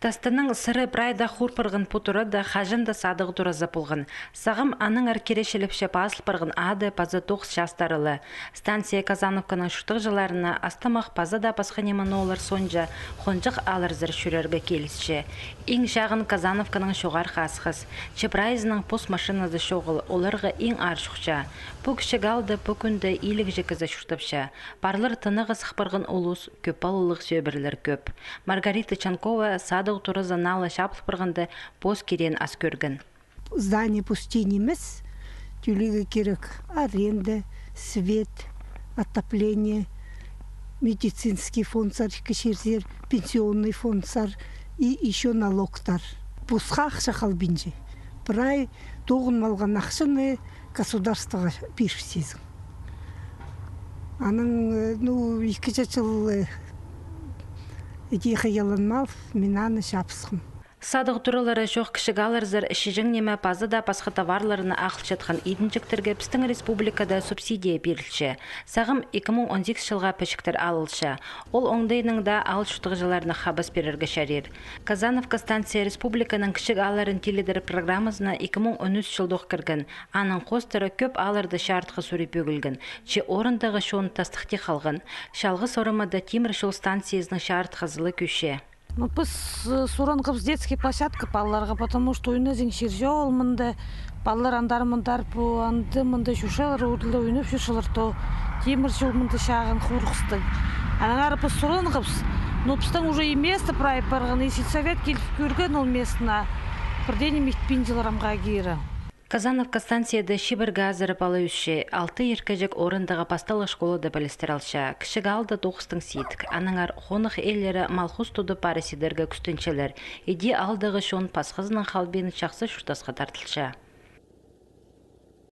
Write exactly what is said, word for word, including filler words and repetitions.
Частының сыры прай даа хур парған пу турада хаҷан даа садығ туразы полған. Сағам аннаңар киречілепче пазыл парған ады паза тоғыс частары ла. Станция Казановканың чуртағҷыларына астамах паза даа пасха ниме ноолар соонҷа хонҷых аларзар чӧрерге килісче. Иң чағын Казановканың чоғархы асхыс. Че прайзының пос машиназы чоғыл, оларға иң аар чохча. Пу кічіг аалда пу кӱнде иліг чікі кізі чуртапча. Парлар тынағ сых парған улус, кӧп палалығ сӧбірелер кӧп. Маргарита Чанкова садығ туразы наа ла чабыл парғанда пос киреен ас кӧрген. Здание пустынь нимес, тӧлирге кирек аренда, свет, отопление, медицинский фондсар, кічерзер, пенсионный фондсар и ещё налогтар. Посха ахча халбинча. Прай тоғын малған ахчаны государствоға пирібізің. Аның, э, ну, ікі чыл, э, іди хыяланмал, мин аны чабысхам. Садығ туралары чох кічіг аларзар чиҷең ниме паза даа пасха товарларны ағылчатхан идінҷектерге пістің республикада субсидия пирілче. Сағам ікі муң он сигіс чылға пічіктер алылча. Ол оңдайнаң даа аал чуртағҷыларына хабас пирерге чарир. Казановка станция республиканың кічіг аалларын тилідер программазына ікі муң он ӱс чылдох кірген. Аның хоостыра кӧп аалларда чарытхы сурии пӧгілген. Че орындағы чон тастыхти халған. Чалғыс орамада тимір чол станциязының чарытхызы ла кӧйче. Ну, піс, э, сурынғабыс детский площадка палаларға, потому что ойназың чир чоғыл мында. Палалар андар-мындар пу, анда-мында чӧрчелер, одылда ойнап чӧрчелер, то тимір чол мында чағын хурғыстығ. Аннаңар піс сурынғабыс, но пістің уже и место прай парған, и сельсовет киліп кӧрген ол местоны. Пірдее ниме итпинчелер амға кире. Казановка станцияда чибіргі азыра пала ӧсче. Алты иркеҷек орындағы пасталығ школада пілістер алча. Кічіг аалда тоғыстың сидік. Аннаңар хонах ээлері мал-хус тудып, пара сидерге кӱстенчелер. Іди аалдағы чон пасхазының халбин чахсы чуртасха тартылча.